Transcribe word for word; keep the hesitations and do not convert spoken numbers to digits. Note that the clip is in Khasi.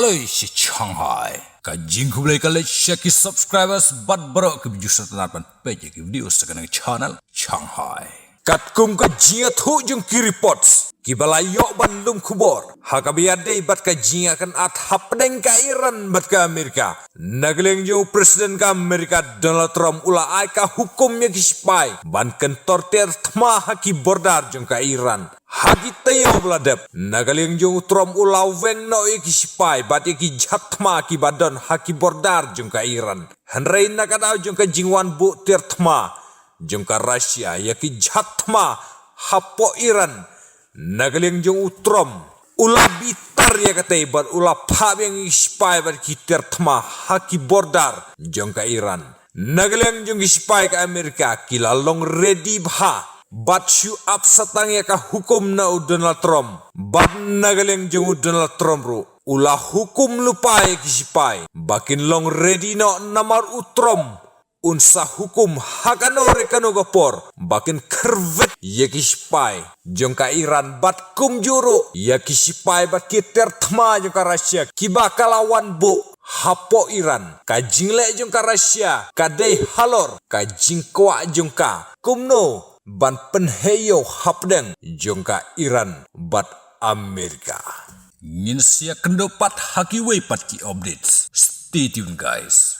Lei shi Shanghai. Ka jingkhublei ka leit sha ki subscribers bad baroh ki views sa tnat ban peit ïa ki video sa kane ka channel Shanghai. Katkum ka jingïathuh jong ki reports kiba la ïoh ban lum khubor ha kaba ïadei bad ka jingïakynad hapdeng ka Iran bad ka Amerika, na ka liang jong u President ka Amerika Donald Trump u la ai ka hukum ïa ki sipai ban kyntor tiar thma ha ki border jong ka Iran. Ha ki taïew ba la dep, na ka liang jong u Trump u la weng noh ïa ki sipai bad ïa ki jhak thma kiba don ha ki border jong ka Iran. Hynrei na ka daw jong ka jingwan buh tiar thma jong ka Russia ïa ki jhak thma hapoh Iran, na ka liang jong u Trump u la bitar ïa katei bad u la phah biang ïa ki sipai bad ki tiar thma ha ki border jong ka Iran. Na ka liang jong ki sipai ka Amerika ki la long ready bha bad shu ap satang ïa ka hukum na u Donald Trump. Bad na ka liang jong u Donald Trump ruh u la hukum lypa ïa ki sipai ba kin long ready noh, namar u Trump un sa hukum ha kano re kano ka por ba kin khyrwit ïa ki sipai jong ka Iran bad kumjuh ruh ïa ki sipai bad ki tiar thma jong ka Russia kiba ka la wan buh hapoh Iran. Ka jingleh jong ka Russia ka dei halor ka jingkwah jong ka kumno ban pynheh ïew hapdeng jong ka Iran bad Amerika. Ngin sa ïakynduh pat ha kiwei pat ki updates. Stay tuned, guys.